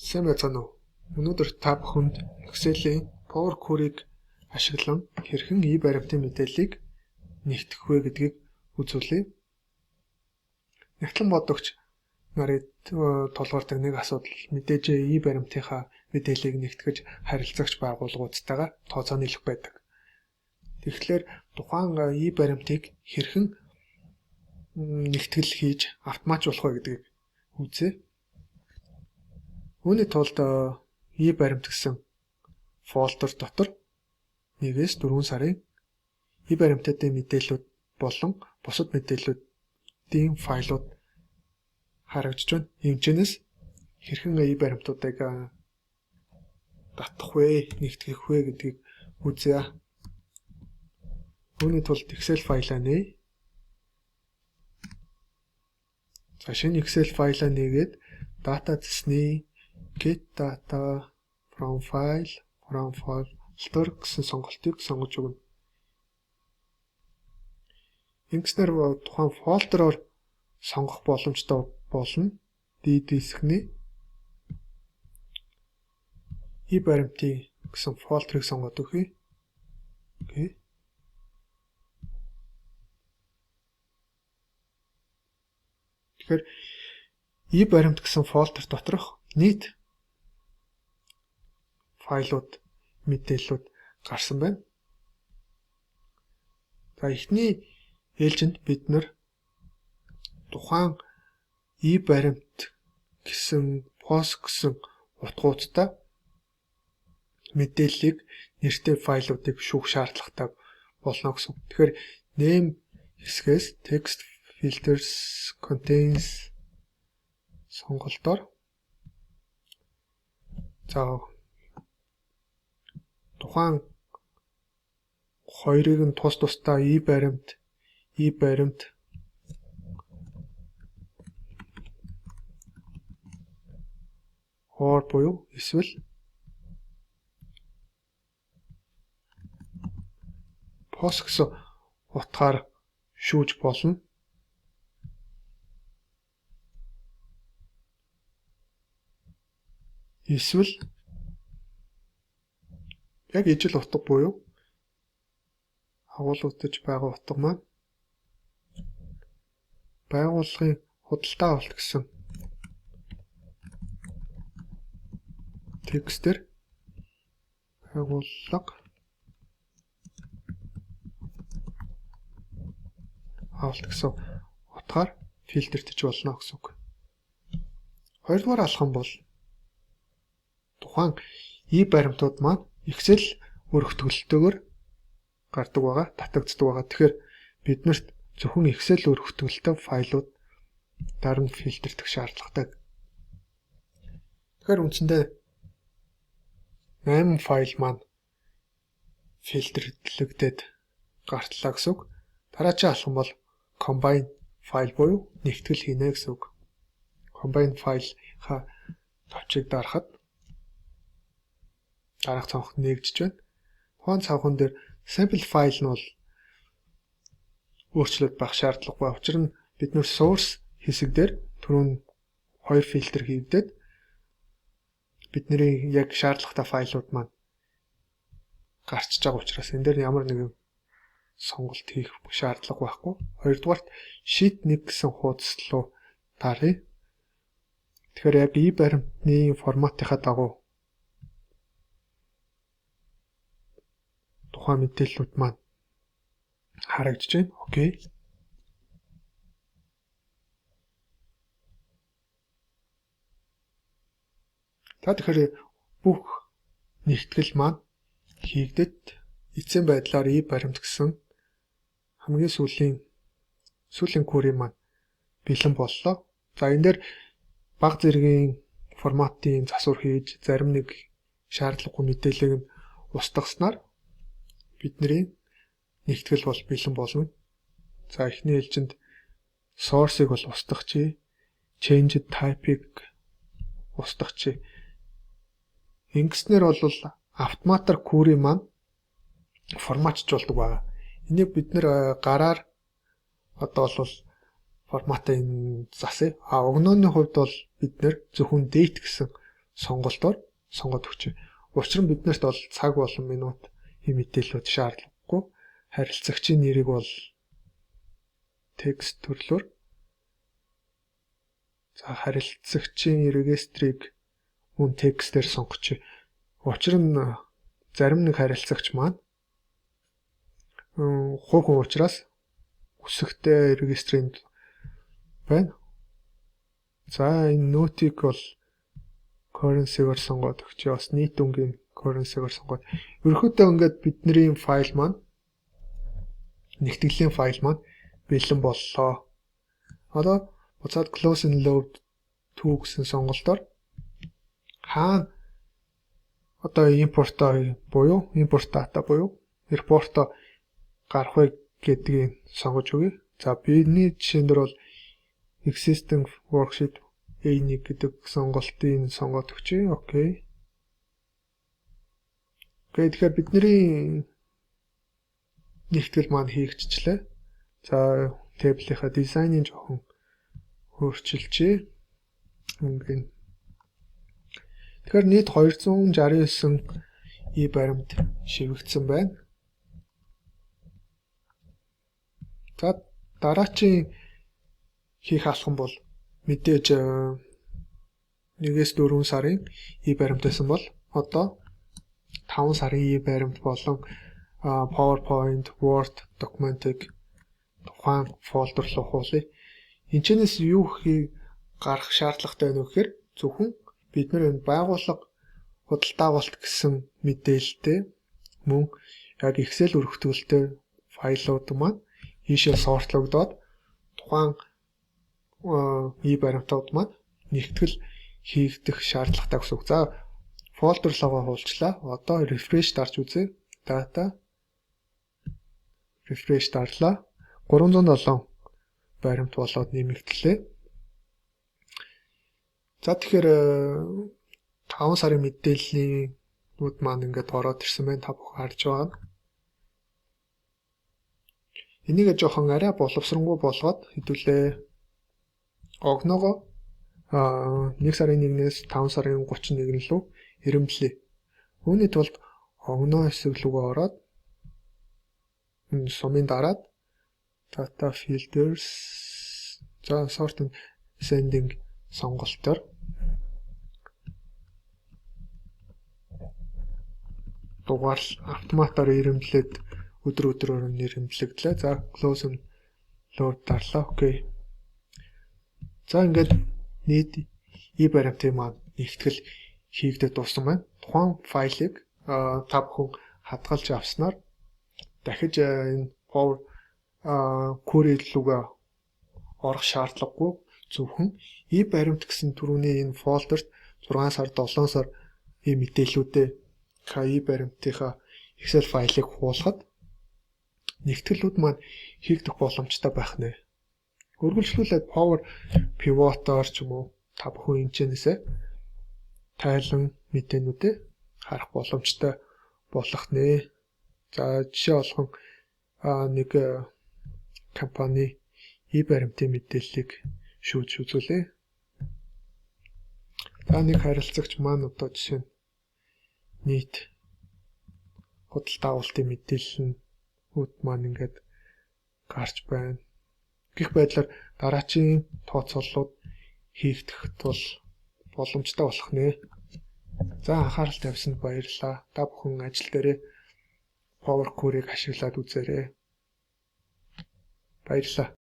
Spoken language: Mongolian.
Сайн байцгаана уу? Өнөөдөр та бүхэнд Excel-ийн Power Query-г ашиглан хэрхэн e-баримтын мэдээллийг нэгтгэх вэ гэдгийг үзүүлье. Нягтлан бодогч нарыг тулгардаг нэг асуудал мэдээж e-баримтынхаа мэдээллийг нэгтгэж харилцагч байгууллагуудтайгаа тооцоо нийлэх байдаг. Тэгэхээр тухайн e-баримтыг хэрхэн нэгтгэл хийж автоматжуулах вэ гэдгийг үзье. Үүний тулд e-баримт гэсэн фолдер дотор 1-ээс 4 сарын e-баримтын мэдээллүүд болон бусад мэдээллүүдийн файлууд харагдаж байна. Эмчэнээс хэрхэн e-баримтуудыг татах вэ, нэгтгэх вэ гэдгийг үзье. Үүний тулд Excel файлаа нээе. За, шинэ Excel файлаа нээгээд дата цэсний Get data from file, from folder гэсэн сонголтыг сонгож өгнө. Ингэснээр тухайн фолдероор сонгох боломжтой болно. D дискний e-баримтын гэсэн фолдерыг сонгоод өгье. Окей. Тэгэхээр e-баримт гэсэн фолдер доторх нийт файлууд, мэдээллүүд гарсан байна. За, эхний ээлжинд бид нар тухайн e-баримт гэсэн POS гэсэн утгуудтай мэдээллийг, нэртэй файлуудыг шүүх шаардлагатай болно гэсэн. Тэгэхээр name хэсгээс text filters contains сонголтоор, за, тухайн хоёрыг нь тус тусдаа e-баримт or буюу эсвэл POS гэсэн утгаар шүүж болно. Эсвэл яг ижил утга буюу агуулгадаж байгаа утга маань байгууллагын худалдаа авалт гэсэн текстээр байгууллага авалт гэсэн утгаар фильтртэж болно гэсэн үг. Хоёрдугаар алхам бол тухайн e-баримтууд маань Excel өргөтгөлтэйгээр гардаг байгаа, татагддаг байгаа. Тэгэхээр бид нарт зөвхөн Excel өргөтгөлтэй файлууд дараа нь фильтрдэх шаардлагатай. Тэгэхээр үндсэндээ 8 файл маань фильтрлэгдээд гартлаа гэсэн үг. Дараагийн алхам бол combine file буюу нэгтгэл хийнэ гэсэн үг. Combine file-ха товчийг дарахад дараах цонх нээгдэж байна. Тухайн цонхон дээр sample file нь бол өөрчлөлт байх шаардлагагүй. Учир нь бид нар source хэсэг дээр түрүүн хоёр фильтр хийгдээд бидний яг шаардлагатай файлууд маань гарчж байгаа учраас энэ дээр ямар нэгэн сонголт хийх шаардлага байхгүй. Хоёрдугаарт sheet 1 гэсэн хуудас руу даръя. Тэгэхээр яг e-баримтны форматынхаа дагуу тухайн мэдээллүүд маань харагдаж байна. Окей. За, тэгэхээр бүх нэгтгэл маань хийгдэд эцсийн байдлаар e-баримт гэсэн хамгийн сүүлийн query маань бэлэн боллоо. За, энэ дээр бага зэргийн форматын засвар хийж, зарим нэг шаардлагагүй мэдээллийг нь устгаснаар бидний нэгтгэл бол бэлэн болно. За, эхний ээлжинд source-ыг бол устгах, change type-ыг устгах. Ингэснээр бол автоматар query маань форматжуулдаг байгаа. Энийг бид нар гараар одоо бол форматаа энэ засъя. А огнооны хувьд бол бид нар зөвхөн date гэсэн сонголтоор сонгоод өгч. Учир нь биднэрт бол цаг болон минут ийм мэдээллүүд шаардлагагүй. Харилцагчийн нэрийг бол текст төрлөөр, за харилцагчийн регистрийг мөн текстээр сонгоч. Учир нь зарим нэг харилцагч маань хувь хүн учраас үсэгтэй регистрийн байна. За, энэ нөтийг бол currency-гаар сонгоод өгч. Бас нийт өнгийн currency-гаар сонгоод ерөнхийдөө ингээд бидний файл маань, нэгтгэлийн файл маань бэлэн боллоо. Одоо буцаад close and load to гэсэн сонголтоор хаана одоо импорт буюу import data буюу report гарах вэ гэдгийг сонгож өгье. За, бидний жишээн дээр бол existing worksheet A1 гэдэг сонголтыг сонгоод өгчээ. Окей. Окей, тэгэхээр бидний нэгтгэл маань хийгдчихлээ. За, table ийнхаа дизайныг жоохон өөрчилжээ. Өнгөн. Тэгэхээр нийт 269 и баримт шивэгдсэн байна. За, дараачийн хийх алхам бол мэдээж 1-ээс 4 сарын и баримт байсан бол одоо 5 сарын и баримт болон PowerPoint, Word документыг тухайн folder руу хуулъя. Энэчнээс юу хий гарах шаардлагатай байна вэ гэхээр зөвхөн бид нар энэ байгууллага худалдаа авалт гэсэн мэдээлэлтэй мөн яг Excel өргөтгөлтэй файлууд маань ийшээ sort логдоод тухайн и баримтууд маань нэгтгэл хийгдэх шаардлагатай гэсэн үг. За, folder руугаа хуулчлаа. Одоо refresh дарж үзье. Data, refresh дарлаа. 307 баримт болоод нэмэгдлээ. За, тэгэхээр 5 сарын мэдээллийн нүд маань ингээд ороод ирсэн байна. Та бүхэн харж байгаа. Энийг жоохон арай боловсронгуй болгоод хэдүүлээ огноогоо 1 сарын 1-ээс 5 сарын 31 лүү эрэмблээ. Үүний тулд огноо хэсэг лүүгээ ороод энэ сумын дараад data filters, за, sort ascending сонголтоор дугаар автоматар эрэмблээд өдөр өдрөөр нь эрэмблэгдлээ. За, close and load дарлаа. Окей. За, ингээд нийт и баримтын маань нэгтгэл хийгдээд дууссан байна. Тухайн файлыг та бүхэн хадгалж авснаар дахиж энэ Power Query рүүгээ орох шаардлагагүй, зөвхөн и баримт гэсэн түрүүний энэ folder т 6 сар, 7 сар ийм мэдээллүүдээ и баримтынхаа Excel файлыг хуулахад нэгтгэлүүд маань хийгдэх боломжтой байх нэ. Үргэлжлүүлээд Power Pivot-оор ч юм уу та бүхэн энэчнээсээ тайлан мэдээнүүдээ харах боломжтой болох нэ. За, жишээ болгон нэг компани и баримтын мэдээллийг шүүж үзүүлээ. За, нэг харилцагч маань одоо жишээ нь нийт худалдаа авалтын мэдээлэл нь үд маань ингээд гарч байна. Гэх байдлаар дараачийн тооцооллууд хийгдэх тул боломжтой болох нэ. За, анхаарал тавьсанд баярлалаа. Та бүхэн ажил дээрээ Power Query-г ашиглаад үзээрэй. Баярлалаа.